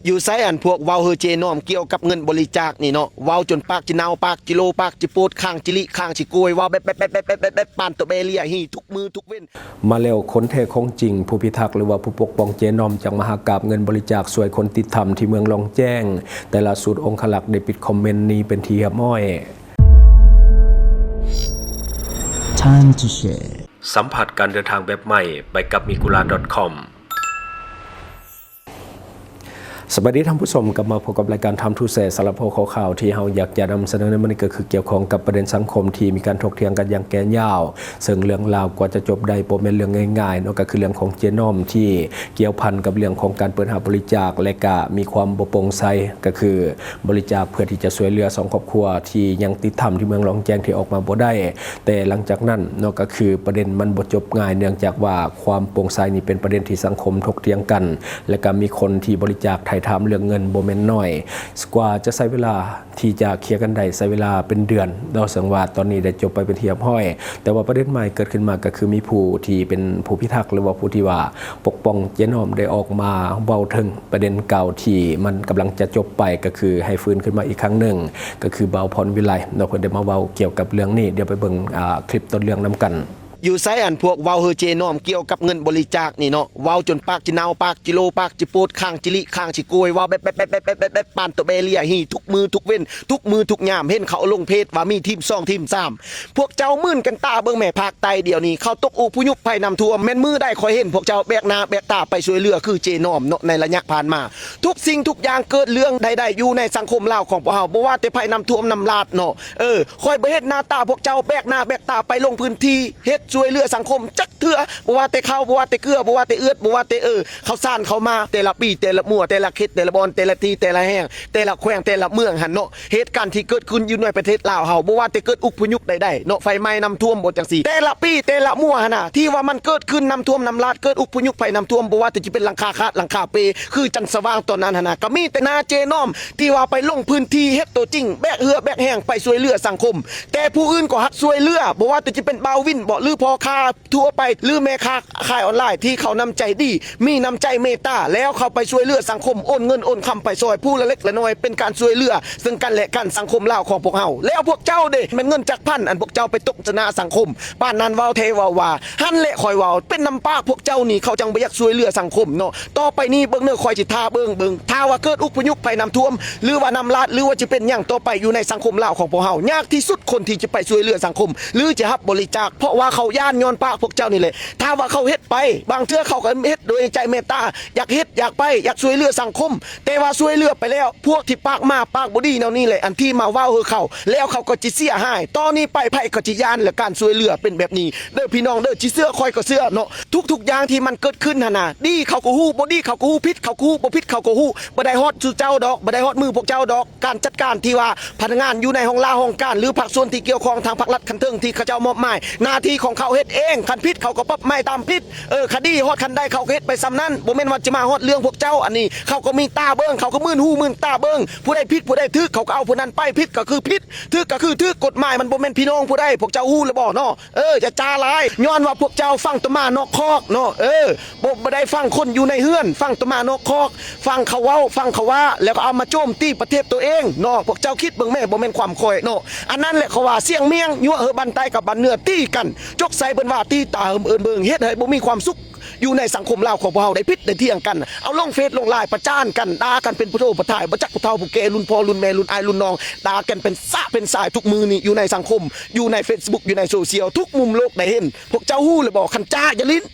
ຢູ່ໃສອັນພວກເວົ້າເຮີເຈນ້ອມກ່ຽວກັບເງິນບໍລິຈາກນີ້ເນາະ ເວົ້າຈົນປາກຈິເນົ່າ ປາກຈິໂຫຼ ປາກຈິໂປດ ຄາງຈິລິ ຄາງຈິໂກຍ ເວົ້າແບບ ແບບ ປານໂຕແບເລຍ ຮີທຸກມື້ທຸກເວັນ. ມາແລ້ວ ຄົນແທ້ຂອງຈິງ ຜູ້ພິທັກ ຫຼືວ່າຜູ້ປົກປ້ອງເຈນ້ອມ ຈາກມະຫາກາບເງິນບໍລິຈາກຊ່ວຍຄົນຕິດຖ້ຳທີ່ເມືອງລ່ອງແຈ້ງ ແຕ່ລະຊຸດອົງຄະລັກໄດ້ປິດຄອມເມັນນີ້ເປັນທີ່ຮຽບຮ້ອຍ. Time to share. ສຳຜັດການເດີນທາງແບບໃໝ່ ໄປກັບ Migura ດອດ ຄອມ. ສະບາຍດີທ່ານຜູ້ຊົມ, ກັບມາພົບກັບລາຍການ Time to Share. ສຳລັບຫົວຂໍ້ຂ່າວທີ່ເຮົາຢາກຈະນຳສະເໜີໃນມື້ນີ້ ກໍຄືກ່ຽວຂ້ອງກັບປະເດັນສັງຄົມທີ່ມີການຖົກຖຽງກັນຢ່າງແກ່ນຍາວ, ເຊິ່ງເລື່ອງລາວກວ່າຈະຈົບໄດ້ບໍ່ແມ່ນເລື່ອງງ່າຍໆເນາະ, ກໍຄືເລື່ອງຂອງເຈນ້ອມທີ່ກ່ຽວພັນກັບເລື່ອງຂອງການເປີດຮັບບໍລິຈາກ ແລະ ກະມີຄວາມບໍ່ໂປ່ງໃສ, ກໍຄືບໍລິຈາກເພື່ອທີ່ຈະຊ່ວຍເຫຼືອສອງຄອບຄົວທີ່ຍັງຕິດຖ້ຳທີ່ເມືອງລ່ອງແຈ້ງທີ່ອອກມາບໍ່ໄດ້. ແຕ່ຫຼັງຈາກນັ້ນເນາະ ກໍຄືປະເດັນມັນບໍ່ຈົບງ່າຍ ເນື່ອງຈາກວ່າຄວາມໂປ່ງໃສນີ້ເປັນປະເດັນທີ່ສັງຄົມຖົກຖຽງກັນ ແລະ ກໍມີຄົນທີ່ບໍລິຈາກໄຖ່ຖາມເລື່ອງເງິນບໍ່ແມ່ນໜ້ອຍ. ກວ່າຈະໃຊ້ເວລາທີ່ຈະເຄລຍກັນໄດ້ ໃຊ້ເວລາເປັນເດືອນເນາະ, ເຊິ່ງວ່າຕອນນີ້ໄດ້ຈົບໄປເປັນທີ່ຮຽບຮ້ອຍ. ແຕ່ວ່າປະເດັນໃໝ່ເກີດຂຶ້ນມາ ກໍຄືມີຜູ້ທີ່ເປັນຜູ້ພິທັກ ຫຼືວ່າຜູ້ທີ່ວ່າປົກປ້ອງເຈນ້ອມ ໄດ້ອອກມາເວົ້າເຖິງປະເດັນເກົ່າທີ່ມັນກຳລັງຈະຈົບໄປ, ກໍຄືໃຫ້ຟື້ນຂຶ້ນມາອີກຄັ້ງໜຶ່ງ, ກໍຄືບ່າວພອນວິໄລເນາະ, ເພິ່ນໄດ້ມາເວົ້າກ່ຽວກັບເລື່ອງນີ້. ດຽວໄປເບິ່ງ ອາ ຄລິບຕົ້ນເລື່ອງນຳກັນ. ຢູ່ໃສອັນພວກເວົ້າເຮີເຈນ້ອມກ່ຽວກັບເງິນບໍລິຈາກນີ້ເນາະ, ເວົ້າຈົນປາກຈິເນົ່າ ປາກຈິໂຫຼ ປາກຈິໂປດ ຄາງຈິລິ ຄາງຈິໂກຍ ເວົ້າແບບ ແບບ ປານໂຕແບເລຍ ຮີທຸກມື້ທຸກເວັນ ທຸກມື້ທຸກຍາມ. ເຫັນເຂົາລົງເພຈວ່າມີທີມສອງ ທີມສາມ ພວກເຈົ້າມື່ນກັນຕາເບິ່ງແມ້ ພາກໃຕ້ດຽວນີ້ເຂົາຕົກອຸພະຍົບໄພນ້ຳຖ້ວມ. ແມ່ນມື້ໃດຂ້ອຍເຫັນພວກເຈົ້າແບກໜ້າແບກຕາໄປຊ່ວຍເຫຼືອຄືເຈນ້ອມເນາະ? ໃນໄລຍະຜ່ານມາ ທຸກສິ່ງທຸກຢ່າງເກີດເລື່ອງໃດໆຢູ່ໃນສັງຄົມລາວຂອງພວກເຮົາ, ບໍ່ວ່າແຕ່ໄພນ້ຳຖ້ວມນ້ຳລາດເນາະ. ເອີ ຂ້ອຍບໍ່ເຫັນໜ້າຕາພວກເຈົ້າແບກໜ້າແບກຕາໄປລົງພື້ນທີ່ເຮັດຊ່ວຍເຫຼືອສັງຄົມຈັກເທື່ອ, ບໍ່ວ່າແຕ່ເຂົ້າ ບໍ່ວ່າແຕ່ເກືອ ບໍ່ວ່າແຕ່ເອືອດ ບໍ່ວ່າແຕ່ ເອີ ເຂົ້າສານເຂົ້າມາ ແຕ່ລະປີແຕ່ລະມົວ ແຕ່ລະເຂດ ແຕ່ລະບ່ອນ ແຕ່ລະທີ່ ແຕ່ລະແຫ່ງ ແຕ່ລະແຂວງ ແຕ່ລະເມືອງຫັ້ນເນາະ. ເຫດການທີ່ເກີດຂຶ້ນຢູ່ໃນປະເທດລາວເຮົາ ບໍ່ວ່າແຕ່ເກີດອຸພະຍຸກໃດໆເນາະ, ໄຟໄໝ້ ນ້ຳຖ້ວມ ບໍ່ຈັ່ງຊີ້ ແຕ່ລະປີແຕ່ລະມົວຫັ້ນນະ ທີ່ວ່າມັນເກີດຂຶ້ນ ນ້ຳຖ້ວມນ້ຳລາດ ເກີດອຸພະຍຸກໄພນ້ຳຖ້ວມ ບໍ່ວ່າແຕ່ຈະເປັນຫຼັງຄາຂາດ ຫຼັງຄາເປ ຄືຈັນສະຫວ່າງຕອນນັ້ນຫັ້ນນະ ກໍມີແຕ່ໜ້າເຈນ້ອມ ທີ່ວ່າໄປລົງພື້ນທີ່ເຮັດໂຕຈິງ ແບກເຮືອແບກແຮງໄປຊ່ວຍເຫຼືອສັງຄົມ. ແຕ່ຜູ້ອື່ນກໍຮັກຊ່ວຍເຫຼືອ ບໍ່ວ່າແຕ່ຈະເປັນບ່າວວິນບໍ ຫຼືພໍ່ຄ້າທົ່ວໄປ ຫຼືແມ່ຄ້າຂາຍອອນລາຍ ທີ່ເຂົານ້ຳໃຈດີ ມີນ້ຳໃຈເມດຕາ ແລ້ວເຂົາໄປຊ່ວຍເຫຼືອສັງຄົມ ໂອນເງິນໂອນຄຳໄປຊ່ອຍຜູ້ລະເລັກລະນ້ອຍ ເປັນການຊ່ວຍເຫຼືອເຊິ່ງກັນແລະກັນ ສັງຄົມລາວຂອງພວກເຮົາ. ແລ້ວພວກເຈົ້າເດ ແມ່ນເງິນຈັກພັນ ອັນພວກເຈົ້າໄປຕົກຊະນະສັງຄົມ ປານນັ້ນເວົ້າແທ້ເວົ້າວ່າ ຫັ້ນແຫຼະຂ້ອຍເວົ້າ ເປັນນຳປາກພວກເຈົ້ານີ້ ເຂົາຈັ່ງບໍ່ຢາກຊ່ວຍເຫຼືອສັງຄົມເນາະ. ຕໍ່ໄປນີ້ເບິ່ງເດີ ຂ້ອຍຊິຖ້າເບິ່ງ ເບິ່ງ ຖ້າວ່າເກີດອຸພະຍຸກໄພນ້ຳຖ້ວມ ຫຼືວ່ານ້ຳລາດ ຫຼືວ່າຈະເປັນຫຍັງຕໍ່ໄປຢູ່ໃນສັງຄົມລາວຂອງພວກເຮົາ ຍາກທີ່ສຸດຄົນທີ່ຈະໄປຊ່ວຍເຫຼືອສັງຄົມ ຫຼືຈະຮັບບໍລິຈາກ ເພາະວ່າເຂົາຢ້ານຍ້ອນປາກພວກເຈົ້ານີ້ແຫຼະ. ຖ້າວ່າເຂົາເຮັດໄປ ບາງເທື່ອເຂົາກໍເຮັດໂດຍໃຈເມດຕາ ຢາກເຮັດ ຢາກໄປ ຢາກຊ່ວຍເຫຼືອສັງຄົມ ແຕ່ວ່າຊ່ວຍເຫຼືອໄປແລ້ວ ພວກທີ່ປາກໝາປາກບໍ່ດີແນວນີ້ແຫຼະ ອັນທີ່ມາເວົ້າເຮີເຂົາ ແລ້ວເຂົາກໍຈະເສຍຫາຍ. ຕໍ່ນີ້ໄປໃຜກໍຈະຢ້ານ ແລະ ການຊ່ວຍເຫຼືອເປັນແບບນີ້ເດີພີ່ນ້ອງເດີ. ຊິເຊື່ອຂ້ອຍກໍເຊື່ອເນາະ ທຸກໆຢ່າງທີ່ມັນເກີດຂຶ້ນຫັ້ນນະ ດີເຂົາກໍຮູ້ ບໍ່ດີເຂົາກໍຮູ້ ຜິດເຂົາກໍຮູ້ ບໍ່ຜິດເຂົາກໍຮູ້. ບໍ່ໄດ້ຮອດສູ່ເຈົ້າດອກ ບໍ່ໄດ້ຮອດມືພວກເຈົ້າດອກ. ການຈັດການທີ່ວ່າພະນັກງານຢູ່ໃນຫ້ອງລາຫ້ອງການ ຫຼືພາກສ່ວນທີ່ກ່ຽວຂ້ອງທາງພາກລັດຂັ້ນເທິງ ທີ່ເຂົາເຈົ້າມອບໝາຍ ໜ້າທີ່ຂອງເຂົາເຮັດເອງ. ຄັນຜິດເຂົາກໍປັບໃໝຕາມຜິດ ເອີ ຄະດີຮອດຂັ້ນໃດເຂົາກໍເຮັດໄປສ່ຳນັ້ນ ບໍ່ແມ່ນວ່າຈະມາຮອດເລື່ອງພວກເຈົ້າ. ອັນນີ້ເຂົາກໍມີຕາເບິ່ງ ເຂົາກໍມື່ນຫູມື່ນຕາເບິ່ງ ຜູ້ໃດຜິດຜູ້ໃດຖືກ ເຂົາກໍເອົາຜູ້ນັ້ນໄປ. ຜິດກໍຄືຜິດ ຖືກກໍຄືຖືກ ກົດໝາຍມັນບໍ່ແມ່ນພີ່ນ້ອງຜູ້ໃດ ພວກເຈົ້າຮູ້ແລ້ວບໍ່ເນາະ? ເອີ ຢ່າຈ້າຫຼາຍ ຍ້ອນວ່າພວກເຈົ້າຟັງແຕ່ໝານອກຄອກເນາະ. ເອີ ບໍ່ ບໍ່ໄດ້ຟັງຄົນຢູ່ໃນເຮືອນ ຟັງແຕ່ໝານອກຄອກ ຟັງເຂົາເວົ້າ ຟັງເຂົາວ່າ ແລ້ວກໍເອົາມາໂຈມຕີປະເທດໂຕເອງເນາະ. ພວກເຈົ້າຄິດເບິ່ງແມ້ ບໍ່ແມ່ນຄວາມຂ້ອຍເນາະ. ອັນນັ້ນແຫຼະເຂົາວ່າ ສຽງມຽງ ຍົວະໃຫ້ບ້ານໃຕ້ກັບບ້ານເໜືອຕີກັນ ຈົກໃສ່ເພິ່ນວ່າ ຕີຕາເຫິມເອີ້ນເບິ່ງ ເຮັດໃຫ້ບໍ່ມີຄວາມສຸກຢູ່ໃນສັງຄົມລາວຂອງພວກເຮົາ ໄດ້ຜິດໄດ້ຖຽງກັນ ເອົາລົງເຟສລົງລາຍປະຈານກັນ ດ່າກັນເປັນຜູ້ໂທຜູ້ທ້າຍ ບໍ່ຈັກຜູ້ເຖົ້າຜູ້ແກ່ ລຸ້ນພໍ່ລຸ້ນແມ່ ລຸ້ນອ້າຍລຸ້ນນ້ອງ ດ່າກັນເປັນສະເປັນສາຍທຸກມື້ນີ້ ຢູ່ໃນສັງຄົມ ຢູ່ໃນເຟສບຸກ ຢູ່ໃນໂຊຊຽວ ທຸກມຸມໂລກໄດ້ເຫັນ. ພວກເຈົ້າຮູ້ແລ້ວບໍ່? ຄັນຈ້າຢ່າຫຼິ້ນ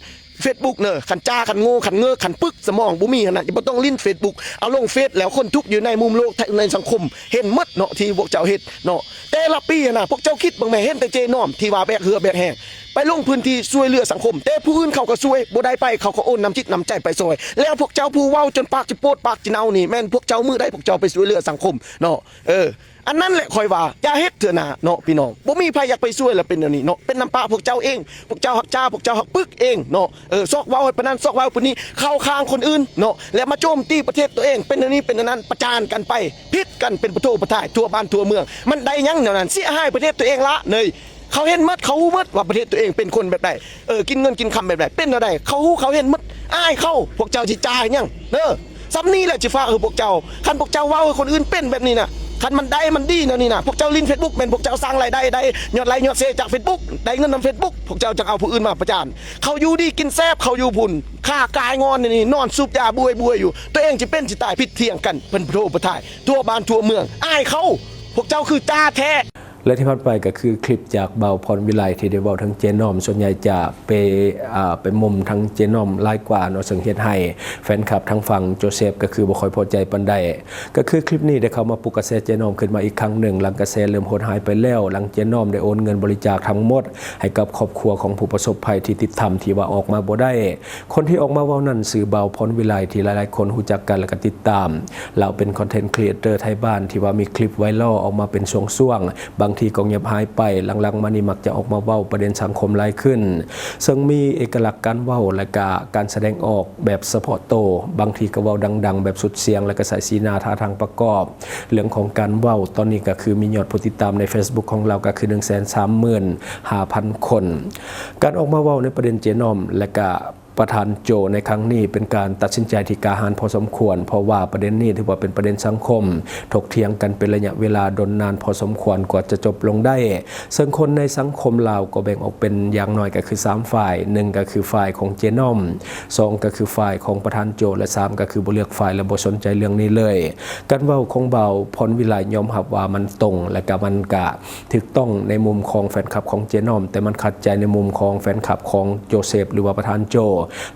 ເຟສບຸກເນີ ຄັນຈ້າ ຄັນໂງ່ ຄັນເງີກ ຄັນປຶກສະໝອງບໍ່ມີຫັ້ນນະ ບໍ່ຕ້ອງຫຼິ້ນເຟສບຸກ ເອົາລົງເຟສແລ້ວຄົນທຸກຢູ່ໃນມຸມໂລກ ໃນສັງຄົມເຫັນໝົດເນາະ ທີ່ພວກເຈົ້າເຮັດເນາະ. ແຕ່ລະປີຫັ້ນນະ ພວກເຈົ້າຄິດເບິ່ງແມ້ ເຫັນແຕ່ເຈນ້ອມທີ່ວ່າແບກເຮືອແບກແຮງໄປລົງພື້ນທີ່ຊ່ວຍເຫຼືອສັງຄົມ ແຕ່ຜູ້ອື່ນເຂົາກໍຊ່ວຍ ບໍ່ໄດ້ໄປເຂົາກໍໂອນນ້ຳຈິດນ້ຳໃຈໄປຊ່ອຍ ແລ້ວພວກເຈົ້າຜູ້ເວົ້າຈົນປາກຈະໂປດປາກຈະເນົ່ານີ້ ແມ່ນພວກເຈົ້າມື້ໃດພວກເຈົ້າໄປຊ່ວຍເຫຼືອສັງຄົມເນາະ? ເອີ ອັນນັ້ນແຫຼະຂ້ອຍວ່າຢ່າເຮັດເທື່ອໜ້າເນາະພີ່ນ້ອງ ບໍ່ມີໃຜຢາກໄປຊ່ວຍ ລະເປັນແນວນີ້ເນາະ ເປັນນຳປາກພວກເຈົ້າເອງ ພວກເຈົ້າຮັກຈ້າ ພວກເຈົ້າຮັກປຶກເອງເນາະ. ເອີ ຊອກເວົ້າໃຫ້ປານນັ້ນ ຊອກເວົ້າປານນີ້ ເຂົ້າຂ້າງຄົນອື່ນເນາະ ແລ້ວມາໂຈມຕີປະເທດໂຕເອງ ເປັນແນວນີ້ເປັນແນວນັ້ນ ປະຈານກັນໄປ ຜິດກັນເປັນປະໂທປະທ້າຍທົ່ວບ້ານທົ່ວເມືອງ ມັນໄດ້ຫຍັງແນວນັ້ນ? ເສຍຫາຍປະເທດໂຕເອງລະເນີຍ. ເຂົາເຫັນໝົດ ເຂົາຮູ້ໝົດວ່າປະເທດໂຕເອງເປັນຄົນແບບໃດ ເອີ ກິນເງິນກິນຄຳແບບໃດ ເປັນແນວໃດ ເຂົາຮູ້ເຂົາເຫັນໝົດ ອາຍເຂົາ ພວກເຈົ້າຊິຈ້າຫຍັງເນີ. ສ່ຳນີ້ແຫຼະ ຊິຝາກໃຫ້ພວກເຈົ້າ. ຄັນພວກເຈົ້າເວົ້າໃຫ້ຄົນອື່ນເປັນແບບນີ້ນະ, ຄັນມັນໄດ້ມັນດີແນວນີ້ນະ, ພວກເຈົ້າຫຼິ້ນເຟສບຸກ ແມ່ນພວກເຈົ້າສ້າງລາຍໄດ້ ໄດ້ຍອດໄລຍອດແຊຈາກເຟສບຸກ, ໄດ້ເງິນນຳເຟສບຸກ, ພວກເຈົ້າຈັ່ງເອົາຜູ້ອື່ນມາປະຈານ. ເຂົາຢູ່ດີກິນແຊບ ເຂົາຢູ່ພຸ້ນ, ຂາກາຍງອນນີ້ ນອນສູບຢາບວຍໆຢູ່, ຕົວເອງຊິເປັນຊິຕາຍ ຜິດຖຽງກັນ ເພິ່ນໂທໄປຖ່າຍທົ່ວບ້ານທົ່ວເມືອງ, ອາຍເຂົາ. ພວກເຈົ້າຄືຈ້າແທ້. ແລະທີ່ຜ່ານໄປກໍຄືຄລິບຈາກບ່າວພອນວິໄລທີ່ໄດ້ເວົ້າເຖິງເຈນ້ອມ, ສ່ວນໃຫຍ່ຈະໄປ ອ່າ ໄປມຸມທາງເຈນ້ອມຫຼາຍກວ່າເນາະ, ເຊິ່ງເຮັດໃຫ້ແຟນຄລັບທາງຝັ່ງໂຈເຊບກໍຄືບໍ່ຄ່ອຍພໍໃຈປານໃດ. ກໍຄືຄລິບນີ້ໄດ້ເຂົ້າມາປຸກກະແສເຈນ້ອມຂຶ້ນມາອີກຄັ້ງໜຶ່ງ, ຫຼັງກະແສເລີ່ມໂຫດຮ້າຍໄປແລ້ວ, ຫຼັງເຈນ້ອມໄດ້ໂອນເງິນບໍລິຈາກທັງໝົດໃຫ້ກັບຄອບຄົວຂອງຜູ້ປະສົບໄພທີ່ຕິດຖ້ຳທີ່ວ່າອອກມາບໍ່ໄດ້. ຄົນທີ່ອອກມາເວົ້ານັ້ນຊື່ບ່າວພອນວິໄລ ທີ່ຫຼາຍໆຄົນຮູ້ຈັກກັນ ແລະກໍຕິດຕາມ. ລາວເປັນຄອນເທັນຄຣີເອເຕີໄທບ້ານທີ່ວ່າມີຄລິບໄວຣັລອອກມາເປັນຊ່ວງໆ, ບາງທີກໍງຽບຫາຍໄປ, ຫຼັງໆມານີ້ມັກຈະອອກມາເວົ້າປະເດັນສັງຄົມຫຼາຍຂຶ້ນ, ເຊິ່ງມີເອກະລັກການເວົ້າ ແລະກະການສະແດງອອກແບບສະເພາະໂຕ, ບາງທີກໍເວົ້າດັງໆແບບສຸດສຽງ ແລະກະໃຊ້ສີໜ້າທ່າທາງປະກອບ. ເລື່ອງຂອງການເວົ້າ, ຕອນນີ້ກໍຄືມີຍອດຜູ້ຕິດຕາມໃນເຟສບຸກຂອງລາວກໍຄືໜຶ່ງແສນສາມໝື່ນຫ້າພັນຄົນ. ການອອກມາເວົ້າໃນປະເດັນເຈນ້ອມ ແລະກະ ປະທານໂຈໃນຄັ້ງນີ້ເປັນການຕັດສິນໃຈທີ່ກ້າຫານພໍສົມຄວນ, ເພາະວ່າປະເດັນນີ້ຖືວ່າເປັນປະເດັນສັງຄົມ, ຖົກຖຽງກັນເປັນໄລຍະເວລາດົນນານພໍສົມຄວນກວ່າຈະຈົບລົງໄດ້. ເຊິ່ງຄົນໃນສັງຄົມລາວກໍແບ່ງອອກເປັນຢ່າງໜ້ອຍກໍຄືສາມຝ່າຍ, ໜຶ່ງກໍຄືຝ່າຍຂອງເຈນ້ອມ, ສອງກໍຄືຝ່າຍຂອງປະທານໂຈ ແລະ ສາມກໍຄືບໍ່ເລືອກຝ່າຍ ແລະ ບໍ່ສົນໃຈເລື່ອງນີ້ເລີຍ. ການເວົ້າຂອງບ່າວພອນວິໄລຍອມຮັບວ່າມັນຕົງ ແລະ ກະມັນກະ ຖືກຕ້ອງໃນມຸມຂອງແຟນຄລັບຂອງເຈນ້ອມ, ແຕ່ມັນຂັດໃຈໃນມຸມຂອງແຟນຄລັບຂອງໂຈເຊບ ຫຼືວ່າປະທານໂຈ.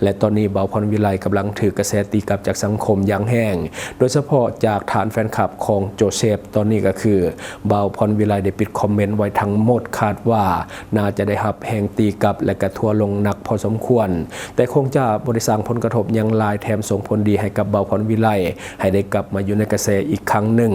ແລະ ຕອນນີ້ບ່າວພອນວິໄລກຳລັງຖືກກະແສຕີກັບຈາກສັງຄົມຢ່າງແຮງ, ໂດຍສະເພາະຈາກຖານແຟນຄລັບຂອງໂຈເຊບ. ຕອນນີ້ກໍຄືບ່າວພອນວິໄລໄດ້ປິດຄອມເມັນໄວ້ທັງໝົດ, ຄາດວ່າໜ້າຈະໄດ້ຮັບແຮງຕີກັບ ແລະ ກະທົວລົງໜັກພໍສົມຄວນ, ແຕ່ຄົງຈະບໍ່ໄດ້ສ້າງຜົນກະທົບຫຍັງຫຼາຍ, ແຖມສົ່ງຜົນດີໃຫ້ກັບບ່າວພອນວິໄລ ໃຫ້ໄດ້ກັບມາຢູ່ໃນກະແສອີກຄັ້ງໜຶ່ງ.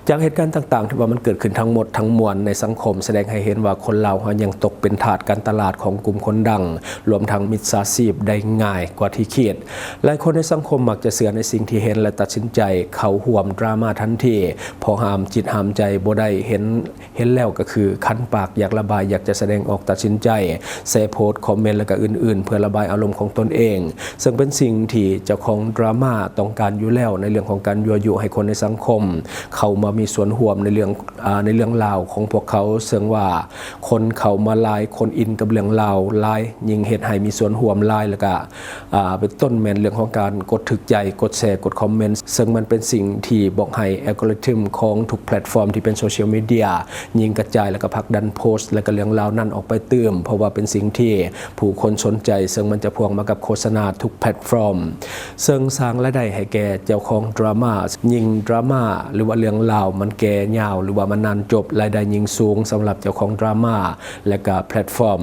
ຈາກເຫດການຕ່າງໆທີ່ວ່າມັນເກີດຂຶ້ນທັງໝົດທັງມວນໃນສັງຄົມ ສະແດງໃຫ້ເຫັນວ່າຄົນລາວເຮົາຍັງຕົກເປັນທາດການຕະຫຼາດຂອງກຸ່ມຄົນດັງ, ລວມທັງມິດສາຊີບໄດ້ງ່າຍກວ່າທີ່ຄິດ. ຫຼາຍຄົນໃນສັງຄົມມັກຈະເຊື່ອໃນສິ່ງທີ່ເຫັນ ແລະ ຕັດສິນໃຈເຂົ້າຮ່ວມດຣາມາທັນທີ, ເພາະຫ້າມຈິດຫ້າມໃຈບໍ່ໄດ້, ເຫັນ ເຫັນແລ້ວກໍຄືຄັນປາກ ຢາກລະບາຍ, ຢາກຈະສະແດງອອກ, ຕັດສິນໃຈແຊໂພສ, ຄອມເມັນ ແລະ ກະອື່ນໆ ເພື່ອລະບາຍອາລົມຂອງຕົນເອງ, ເຊິ່ງເປັນສິ່ງທີ່ເຈົ້າຂອງດຣາມາຕ້ອງການຢູ່ແລ້ວ ໃນເລື່ອງຂອງການຍົວະຍຸໃຫ້ຄົນໃນສັງຄົມເຂົ້າມາມີສ່ວນຮ່ວມໃນເລື່ອງ ອາ ໃນເລື່ອງລາວຂອງພວກເຂົາ, ເຊິ່ງວ່າຄົນເຂົ້າມາຫຼາຍ, ຄົນອິນກັບເລື່ອງລາວຫຼາຍ, ຍິ່ງເຮັດໃຫ້ມີສ່ວນຮ່ວມຫຼາຍ ແລະ ກະ ອາ ເປັນຕົ້ນແມ່ນເລື່ອງຂອງການກົດຖືກໃຈ, ກົດແຊ, ກົດຄອມເມັນ, ເຊິ່ງມັນເປັນສິ່ງທີ່ບອກໃຫ້ແອັລໂກຣິທຶມຂອງທຸກແພລັດຟອມທີ່ເປັນໂຊຊຽວມີເດຍ ຍິ່ງກະຈາຍ ແລະ ກະຜັກດັນໂພສ ແລະ ກະເລື່ອງລາວນັ້ນອອກໄປຕື່ມ, ເພາະວ່າເປັນສິ່ງທີ່ຜູ້ຄົນສົນໃຈ, ເຊິ່ງມັນຈະພ່ວງມາກັບໂຄສະນາທຸກແພລັດຟອມ, ເຊິ່ງສ້າງລາຍໄດ້ໃຫ້ແກ່ເຈົ້າຂອງດຣາມາ. ຍິ່ງດຣາມາ ຫຼືວ່າເລື່ອງລາວມັນແກ່ຍາວ ຫຼືວ່າມັນນານຈົບ, ລາຍໄດ້ຍິ່ງສູງສຳລັບເຈົ້າຂອງດຣາມາ ແລະ ກະແພລັດຟອມ.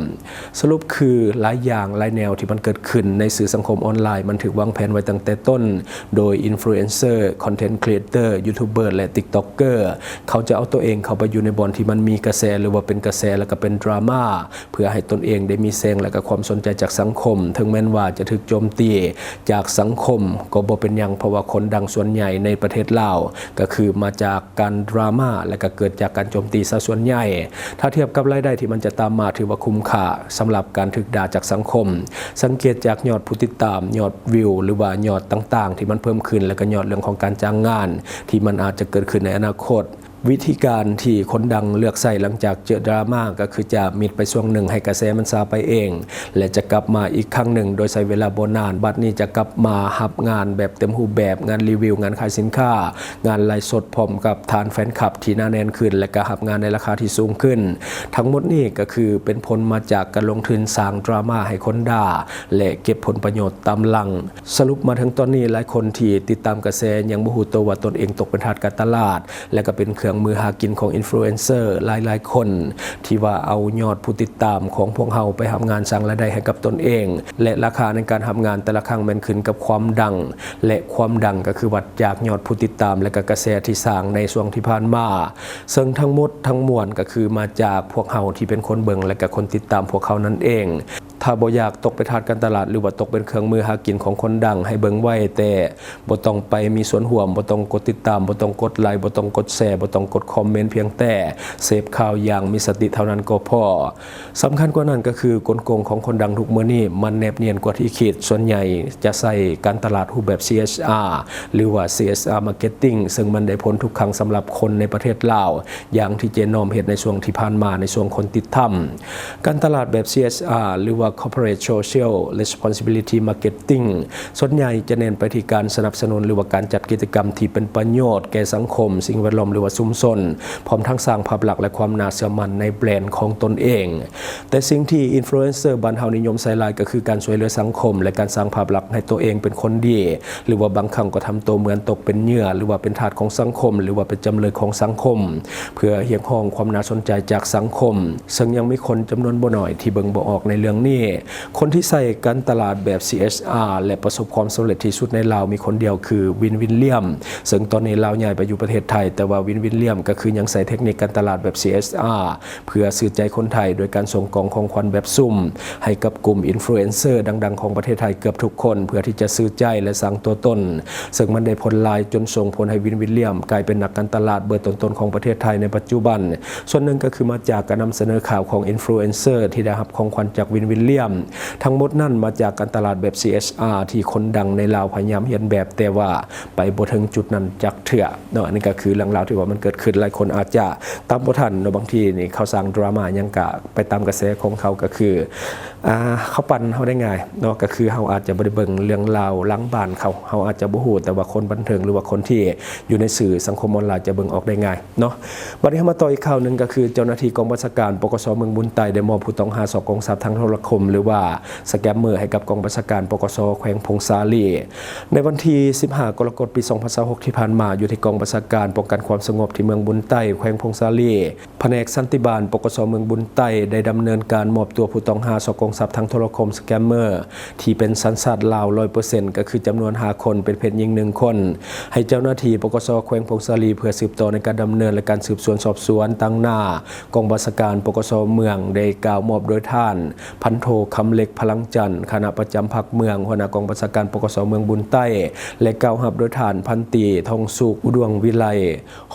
ສະຫຼຸບຄື ຫຼາຍຢ່າງຫຼາຍແນວທີ່ມັນເກີດຂຶ້ນໃນສື່ສັງຄົມອອນລາຍ ມັນຖືກວາງແຜນໄວ້ຕັ້ງແຕ່ຕົ້ນ ໂດຍອິນຟລູເອນເຊີ, ຄອນເທັນຄຣີເອເຕີ, ຢູທູບເບີ ແລະ ຕິກຕັອກເກີ. ເຂົາຈະເອົາຕົວເອງເຂົ້າໄປຢູ່ໃນບ່ອນທີ່ມັນມີກະແສ ຫຼືວ່າເປັນກະແສ ແລະ ກະເປັນດຣາມາ ເພື່ອໃຫ້ຕົນເອງໄດ້ມີແສງ ແລະ ກະຄວາມສົນໃຈຈາກສັງຄົມ. ເຖິງແມ່ນວ່າຈະຖືກໂຈມຕີຈາກສັງຄົມກໍບໍ່ເປັນຫຍັງ, ເພາະວ່າຄົນດັງສ່ວນໃຫຍ່ໃນປະເທດລາວ ກະຄືມາຈາກການດຣາມາ ແລະ ກະເກີດຈາກການໂຈມຕີຊະສ່ວນໃຫຍ່. ຖ້າທຽບກັບລາຍໄດ້ທີ່ມັນຈະຕາມມາ ຖືວ່າຄຸ້ມຄ່າສຳລັບການຖືກດ່າຈາກສັງຄົມ. ສັງເກດຈາກຍອດຜູ້ຕິດຕາມ, ຍອດວິວ ຫຼືວ່າຍອດຕ່າງໆທີ່ມັນເພີ່ມຂຶ້ນ ແລະ ກະຍອດເລື່ອງຂອງການຈ້າງງານທີ່ມັນອາດຈະເກີດຂຶ້ນໃນອະນາຄົດ. ວິທີການທີ່ຄົນດັງເລືອກໃຊ້ຫຼັງຈາກເຈີດຣາມາ ກໍຄືຈະມິດໄປຊ່ວງໜຶ່ງໃຫ້ກະແສມັນຊາໄປເອງ ແລະ ຈະກັບມາອີກຄັ້ງໜຶ່ງໂດຍໃຊ້ເວລາບໍ່ນານ. ບັດນີ້ຈະກັບມາຮັບງານແບບເຕັມຮູບແບບ, ງານຣີວິວ, ງານຂາຍສິນຄ້າ, ງານໄລຟ໌ສົດ ພ້ອມກັບຖານແຟນຄລັບທີ່ໜາແໜ້ນຂຶ້ນ ແລະ ກະຮັບງານໃນລາຄາທີ່ສູງຂຶ້ນ. ທັງໝົດນີ້ກໍຄືເປັນຜົນມາຈາກການລົງທຶນສ້າງດຣາມາໃຫ້ຄົນດ່າ ແລະ ເກັບຜົນປະໂຫຍດຕາມຫຼັງ. ສະຫຼຸບມາເຖິງຕອນນີ້, ຫຼາຍຄົນທີ່ຕິດຕາມກະແສຍັງບໍ່ຮູ້ໂຕວ່າຕົນເອງຕົກເປັນທາດການຕະຫຼາດ ແລະ ກໍເປັນເຄື່ອງມືຫາກິນຂອງອິນຟລູເອນເຊີຫຼາຍໆຄົນ ທີ່ວ່າເອົາຍອດຜູ້ຕິດຕາມຂອງພວກເຮົາໄປຮັບງານສ້າງລາຍໄດ້ໃຫ້ກັບຕົນເອງ ແລະ ລາຄາໃນການຮັບງານແຕ່ລະຄັ້ງແມ່ນຂຶ້ນກັບຄວາມດັງ ແລະ ຄວາມດັງກໍຄືວັດຈາກຍອດຜູ້ຕິດຕາມ ແລະ ກໍກະແສທີ່ສ້າງໃນຊ່ວງທີ່ຜ່ານມາ. ເຊິ່ງທັງໝົດທັງມວນກໍຄືມາຈາກພວກເຮົາທີ່ເປັນຄົນເບິ່ງ ແລະ ກໍຄົນຕິດຕາມພວກເຂົານັ້ນເອງ. ຖ້າບໍ່ຢາກຕົກເປັນທາດການຕະຫຼາດ ຫຼືວ່າຕົກເປັນເຄື່ອງມືຫາກິນຂອງຄົນດັງ ໃຫ້ເບິ່ງໄວ້ ແຕ່ບໍ່ຕ້ອງໄປມີສ່ວນຮ່ວມ, ບໍ່ຕ້ອງກົດຕິດຕາມ, ບໍ່ຕ້ອງກົດໄລ, ບໍ່ຕ້ອງກົດແຊ, ບໍ່ຕ້ອງກົດຄອມເມັນ, ພຽງແຕ່ເສບຂ່າວຢ່າງມີສະຕິເທົ່ານັ້ນກໍພໍ. ສຳຄັນກວ່ານັ້ນກໍຄື ກົນໂກງຂອງຄົນດັງທຸກມື້ນີ້ມັນແນບນຽນກວ່າທີ່ຄິດ. ສ່ວນໃຫຍ່ຈະໃຊ້ການຕະຫຼາດຮູບແບບ CSR ຫຼືວ່າ CSR Marketing ເຊິ່ງມັນໄດ້ຜົນທຸກຄັ້ງສຳລັບຄົນໃນປະເທດລາວ ຢ່າງທີ່ເຈນອມເຮັດໃນຊ່ວງທີ່ຜ່ານມາ ໃນຊ່ວງຄົນຕິດຖ້ຳ. ການຕະຫຼາດແບບ CSR ຫຼືວ່າ Corporate Social Responsibility Marketing ສ່ວນໃຫຍ່ຈະເນັ້ນໄປທີ່ການສະໜັບສະໜູນ ຫຼືວ່າການຈັດກິດຈະກຳທີ່ເປັນປະໂຫຍດແກ່ສັງຄົມ, ສິ່ງແວດລ້ອມ ຫຼືວ່າຊຸມຊົນ, ພ້ອມທັງສ້າງພາບລັກ ແລະ ຄວາມໜ້າເຊື່ອໝັ້ນໃນແບຣນຂອງຕົນເອງ. ແຕ່ສິ່ງທີ່ອິນຟລູເອນເຊີບ້ານເຮົານິຍົມໃຊ້ຫຼາຍກໍຄືການຊ່ວຍເຫຼືອສັງຄົມ ແລະ ການສ້າງພາບລັກໃຫ້ຕົວເອງເປັນຄົນດີ, ຫຼືວ່າບາງຄັ້ງກໍທຳຕົວເໝືອນຕົກເປັນເຫຍື່ອ ຫຼືວ່າເປັນທາດຂອງສັງຄົມ ຫຼືວ່າເປັນຈຳເລີຍຂອງສັງຄົມ ເພື່ອຮຽກຮ້ອງຄວາມໜ້າສົນໃຈຈາກສັງຄົມ. ເຊິ່ງຍັງມີຄົນຈຳນວນບໍ່ໜ້ອຍທີ່ເບິ່ງບໍ່ອອກໃນເລື່ອງນີ້. ຄົນທີ່ໃຊ້ການຕະຫຼາດແບບ CSR ແລະ ປະສົບຄວາມສຳເລັດທີ່ສຸດໃນລາວມີຄົນດຽວຄື ວິນ ວິນລຽມ ເຊິ່ງຕອນນີ້ລາວຍ້າຍໄປຢູ່ປະເທດໄທ, ແຕ່ວ່າ ວິນ ວິນລຽມ ກໍຄືຍັງໃຊ້ເທັກນິກການຕະຫຼາດແບບ CSR ເພື່ອຊື້ໃຈຄົນໄທ ໂດຍການສົ່ງກອງຂອງຂວັນແບບສຸ່ມໃຫ້ກັບກຸ່ມອິນຟລູເອນເຊີດັງໆຂອງປະເທດໄທເກືອບທຸກຄົນ ເພື່ອທີ່ຈະຊື້ໃຈ ແລະ ສ້າງຕົວຕົນ. ເຊິ່ງມັນໄດ້ຜົນຫຼາຍຈົນສົ່ງຜົນໃຫ້ ວິນ ວິນລຽມ ກາຍເປັນນັກການຕະຫຼາດເບີຕົ້ນໆຂອງປະເທດໄທໃນປັດຈຸບັນ. ສ່ວນໜຶ່ງກໍຄືມາຈາກການນຳສະເໜີຂ່າວຂອງອິນຟລູເອນເຊີທີ່ໄດ້ຮັບຂອງຂວັນຈາກ ວິນ ວິນລຽມ. ທັງໝົດນັ້ນມາຈາກການຕະຫຼາດແບບ CSR ທີ່ຄົນດັງໃນລາວພະຍາຍາມຮຽນແບບ ແຕ່ວ່າໄປບໍ່ເຖິງຈຸດນັ້ນຈັກເທື່ອເນາະ. ອັນນີ້ກໍຄືເລື່ອງລາວທີ່ວ່າມັນເກີດຂຶ້ນ, ຫຼາຍຄົນອາດຈະຕາມບໍ່ທັນເນາະ. ບາງທີນີ້ເຂົາສ້າງດຣາມາຫຍັງກະໄປຕາມກະແສຂອງເຂົາ, ກໍຄື ອ່າ ເຂົາປັ່ນເຮົາໄດ້ງ່າຍເນາະ, ກໍຄືເຮົາອາດຈະບໍ່ໄດ້ເບິ່ງເລື່ອງລາວຫຼັງບ້ານເຂົາ, ເຮົາອາດຈະບໍ່ຮູ້, ແຕ່ວ່າຄົນບັນເທີງ ຫຼືວ່າຄົນທີ່ຢູ່ໃນສື່ສັງຄົມອອນລາຍຈະເບິ່ງອອກໄດ້ງ່າຍເນາະ. ບັດນີ້ເຮົາມາຕໍ່ອີກຂ່າວໜຶ່ງ, ກໍຄືເຈົ້າໜ້າທີ່ກອງບັນຊາການ ປກສ ເມືອງບຸນໃຕ້ ໄດ້ມອບຜູ້ຕ້ອງຫາສໍ້ໂກງຊັບທາງໂທລະຄົມ ຫຼືວ່າສະແກມເມີ ໃຫ້ກັບກອງບັນຊາການ ປກສ ແຂວງຜົ້ງສາລີ. ໃນວັນທີສິບຫ້າ ກໍລະກົດ ປີສອງພັນຊາວຫົກ ທີ່ຜ່ານມາ, ຢູ່ທີ່ກອງບັນຊາການປ້ອງກັນຄວາມສະຫງົບທີ່ເມືອງບຸນໃຕ້ ແຂວງຜົ້ງສາລີ, ພະແນກສັນຕິບານ ປກສ ເມືອງບຸນໃຕ້ ໄດ້ດຳເນີນການມອບຕົວຜູ້ຕ້ອງຫາສໍ້ໂກງຊັບທາງໂທລະຄົມ ສະແກມເມີ ທີ່ເປັນສັນຊາດລາວ ຮ້ອຍເປີເຊັນ ກໍຄືຈຳນວນຫ້າຄົນ, ເປັນເພດຍິງໜຶ່ງຄົນ, ໃຫ້ເຈົ້າໜ້າທີ່ ປກສ ແຂວງຜົ້ງສາລີ ເພື່ອສືບຕໍ່ໃນການດຳເນີນ ແລະ ການສືບສວນສອບສວນ. ຕາງໜ້າກອງບັນຊາການ ປກສ ເມືອງ ໄດ້ກ່າວມອບໂດຍທ່ານ ພັນໂທ ຄຳເລັກ ພະລັງຈັນ ຄະນະປະຈຳພັກເມືອງ, ຫົວໜ້າກອງບັນຊາການ ປກສ ເມືອງບຸນໃຕ້ ແລະ ກ່າວຮັບໂດຍທ່ານ ພັນຕີ ທອງສຸກ ອຸດວງວິໄລ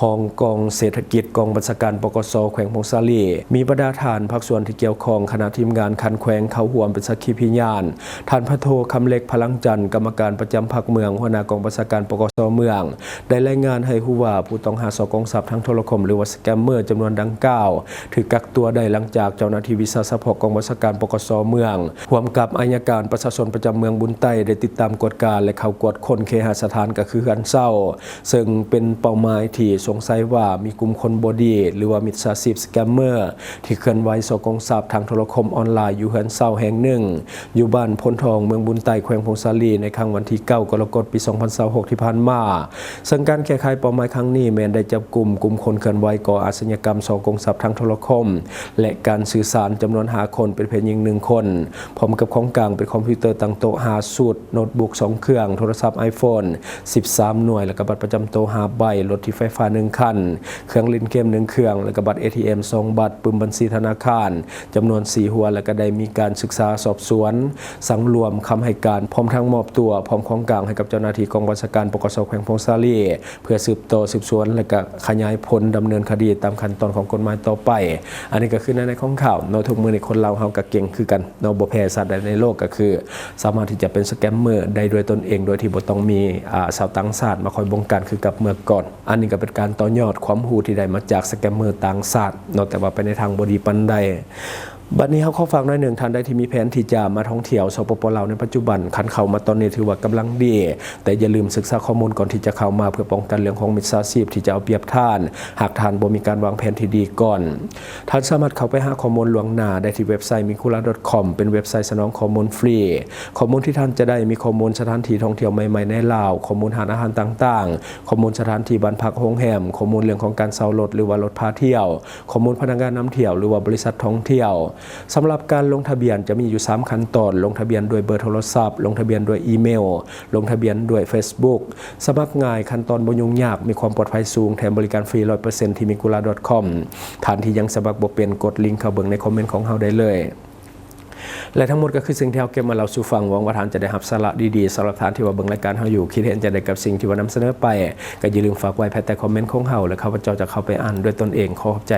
ຮອງກອງເສດຖະກິດ ກອງບັນຊາການ ປກສ ແຂວງຜົ້ງສາລີ, ມີບັນດາທ່ານພາກສ່ວນທີ່ກ່ຽວຂ້ອງ, ຄະນະທີມງານຂັ້ນແຂວງເຂົ້າຮ່ວມເປັນສັກຂີພະຍານ, ທ່ານ ພັນໂທ ຄຳເລັກ ພະລັງຈັນ ກຳມະການປະຈຳພັກເມືອງ, ຫົວໜ້າກອງບັນຊາການ ປກສ ເມືອງ ໄດ້ລາຍງານໃຫ້ຮູ້ວ່າ ຜູ້ຕ້ອງຫາສໍ້ໂກງຊັບທາງໂທລະຄົມ ຫຼືວ່າສະແກມເມີ ຈຳນວນດັ່ງກ່າວ ຖືກກັກຕົວໄດ້ຫຼັງຈາກເຈົ້າໜ້າທີ່ວິຊາສະເພາະກອງບັນຊາການ ປກສ ເມືອງ ຮ່ວມກັບອັຍການປະຊາຊົນປະຈຳເມືອງບຸນໃຕ້ ໄດ້ຕິດຕາມກວດກາ ແລະ ເຂົ້າກວດຄົ້ນເຄຫະສະຖານ ກໍຄືເຮືອນເຊົ່າ ເຊິ່ງເປັນເປົ້າໝາຍທີ່ສົງໄສວ່າມີກຸ່ມຄົນບໍ່ດີ ຫຼືວ່າມິດສາຊີບສະແກມເມີ ທີ່ເຄື່ອນໄຫວສໍ້ໂກງຊັບທາງໂທລະຄົມອອນລາຍຢູ່ເຮືອນເຊົ່າແຫ່ງໜຶ່ງ ຢູ່ບ້ານໂພນທອງ ເມືອງບຸນໃຕ້ ແຂວງຜົ້ງສາລີ ໃນຄ່ຳວັນທີເກົ້າ ກໍລະກົດ ປີສອງພັນຊາວຫົກ ທີ່ຜ່ານມາ. ເຊິ່ງການແກ້ໄຂເປົ້າໝາຍຄັ້ງນີ້ແມ່ນໄດ້ຈັບກຸມກຸ່ມຄົນເຄື່ອນໄຫວກໍ່ອາຊະຍາກຳ ສໍ້ໂກງຊັບທາງໂທລະຄົມ ແລະ ການສື່ສານ ຈຳນວນຫ້າຄົນ, ເປັນເພດຍິງໜຶ່ງຄົນ, ພ້ອມກັບຂອງກາງເປັນຄອມພິວເຕີຕັ້ງໂຕະຫ້າຊຸດ, ໂນດບຸກສອງເຄື່ອງ, ໂທລະສັບໄອໂຟນສິບສາມໜ່ວຍ ແລະ ກະບັດປະຈຳໂຕຫ້າໃບ, ລົດຖີບໄຟຟ້າໜຶ່ງຄັນ, ເຄື່ອງຫຼິ້ນເກມໜຶ່ງເຄື່ອງ ແລະ ກະບັດເອທີເອັມສອງບັດ, ປຶ້ມບັນຊີທະນາຄານ ຈຳນວນສີ່ຫົວ ແລະ ກະໄດ້ມີການສຶກສາສອບສວນ, ສັງລວມຄຳໃຫ້ການ ພ້ອມທັງມອບຕົວ ພ້ອມຂອງກາງໃຫ້ກັບເຈົ້າໜ້າທີ່ກອງບັນຊາການ ປກສ ແຂວງຜົ້ງສາລີ ເພື່ອສືບຕໍ່ສືບສວນ ແລະ ກະຂະຫຍາຍຜົນດຳເນີນຄະດີຕາມຂັ້ນຕອນຂອງກົດໝາຍຕໍ່ໄປ. ອັນນີ້ກະຄືໃນ ໃນຂອງຂ່າວເນາະ, ທຸກມື້ນີ້ຄົນລາວເຮົາກະເກັ່ງຄືກັນເນາະ, ບໍ່ແພ້ຊາດໃດໃນໂລກ ກະຄືສາມາດທີ່ຈະເປັນສະແກມເມີໄດ້ດ້ວຍຕົນເອງ ໂດຍທີ່ບໍ່ຕ້ອງມີ ອາ ຊາວຕ່າງຊາດມາຄອຍບົງການຄືກັບເມື່ອກ່ອນ. ອັນນີ້ກະເປັນການຕໍ່ຍອດຄວາມຮູ້ທີ່ໄດ້ມາຈາກສະແກມເມີຕ່າງຊາດເນາະ, ແຕ່ວ່າໄປໃນທາງບໍ່ດີປານໃດ. ບັດນີ້ເຮົາຂໍຝາກໜ້ອຍໜຶ່ງ, ທ່ານໃດທີ່ມີແຜນທີ່ຈະມາທ່ອງທ່ຽວ ສປປ ລາວ ໃນປັດຈຸບັນ, ຄັນເຂົ້າມາຕອນນີ້ຖືວ່າກຳລັງດີ, ແຕ່ຢ່າລືມສຶກສາຂໍ້ມູນກ່ອນທີ່ຈະເຂົ້າມາ ເພື່ອປ້ອງກັນເລື່ອງຂອງມິດສາຊີບທີ່ຈະເອົາປຽບທ່ານ, ຫາກທ່ານບໍ່ມີການວາງແຜນທີ່ດີກ່ອນ. ທ່ານສາມາດເຂົ້າໄປຫາຂໍ້ມູນລ່ວງໜ້າໄດ້ທີ່ເວັບໄຊ Mikula dot com ເປັນເວັບໄຊສະໜອງຂໍ້ມູນຟຣີ. ຂໍ້ມູນທີ່ທ່ານຈະໄດ້ມີຂໍ້ມູນສະຖານທີ່ທ່ອງທ່ຽວໃໝ່ໆໃນລາວ, ຂໍ້ມູນຮ້ານອາຫານຕ່າງໆ, ຂໍ້ມູນສະຖານທີ່ບ້ານພັກໂຮງແຮມ, ຂໍ້ມູນເລື່ອງຂອງການເຊົ່າລົດ ຫຼືວ່າລົດພາທ່ຽວ, ຂໍ້ມູນພະນັກງານນຳທ່ຽວ ຫຼືວ່າບໍລິສັດທ່ອງທ່ຽວ. ສຳລັບການລົງທະບຽນຈະມີຢູ່ສາມຂັ້ນຕອນ, ລົງທະບຽນດ້ວຍເບີໂທລະສັບ, ລົງທະບຽນດ້ວຍອີເມວ, ລົງທະບຽນດ້ວຍເຟສບຸກ. ສະໝັກງ່າຍ, ຂັ້ນຕອນບໍ່ຫຍຸ້ງຍາກ, ມີຄວາມປອດໄພສູງ, ແຖມບໍລິການຟຣີຮ້ອຍເປີເຊັນທີ່ Mikula dot com. ທ່ານທີ່ຍັງສະໝັກບໍ່ເປັນ, ກົດລິງເຂົ້າເບິ່ງໃນຄອມເມັນຂອງເຮົາໄດ້ເລີຍ. ແລະ ທັງໝົດກໍຄືສິ່ງທີ່ເຮົາເກັບມາເລົ່າສູ່ຟັງ. ຫວັງວ່າທ່ານຈະໄດ້ຮັບສາລະດີໆ. ສຳລັບທ່ານທີ່ວ່າເບິ່ງລາຍການເຮົາຢູ່, ຄິດເຫັນຈັ່ງໃດກັບສິ່ງທີ່ວ່ານຳສະເໜີໄປ, ກໍຢ່າລືມຝາກໄວ້ພາຍໃຕ້ຄອມເມັນຂອງເຮົາ ແລະ ຂ້າພະເຈົ້າຈະເຂົ້າໄປອ່ານດ້ວຍຕົນເອງ. ຂໍຂອບໃຈ.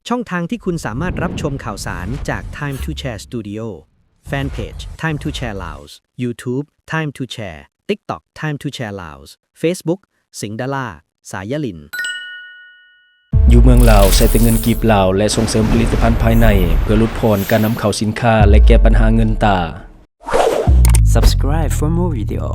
ช่องทางที่คุณสามารถรับชมข่าวสารจาก Time to Share Studio แฟนเพจ Time to Share Laos YouTube Time to Share TikTok Time to Share Laos Facebook สิงห์ดารา สายลิน ຢູ່ເມືອງລາວ ໃຊ້ແຕ່ເງິນກີບລາວ ແລະ ສົ່ງເສີມຜະລິດຕະພັນພາຍໃນ ເພື່ອຫຼຸດຜ່ອນການນຳເຂົ້າສິນຄ້າ ແລະ ແກ້ບັນຫາເງິນຕາ. Subscribe for more video.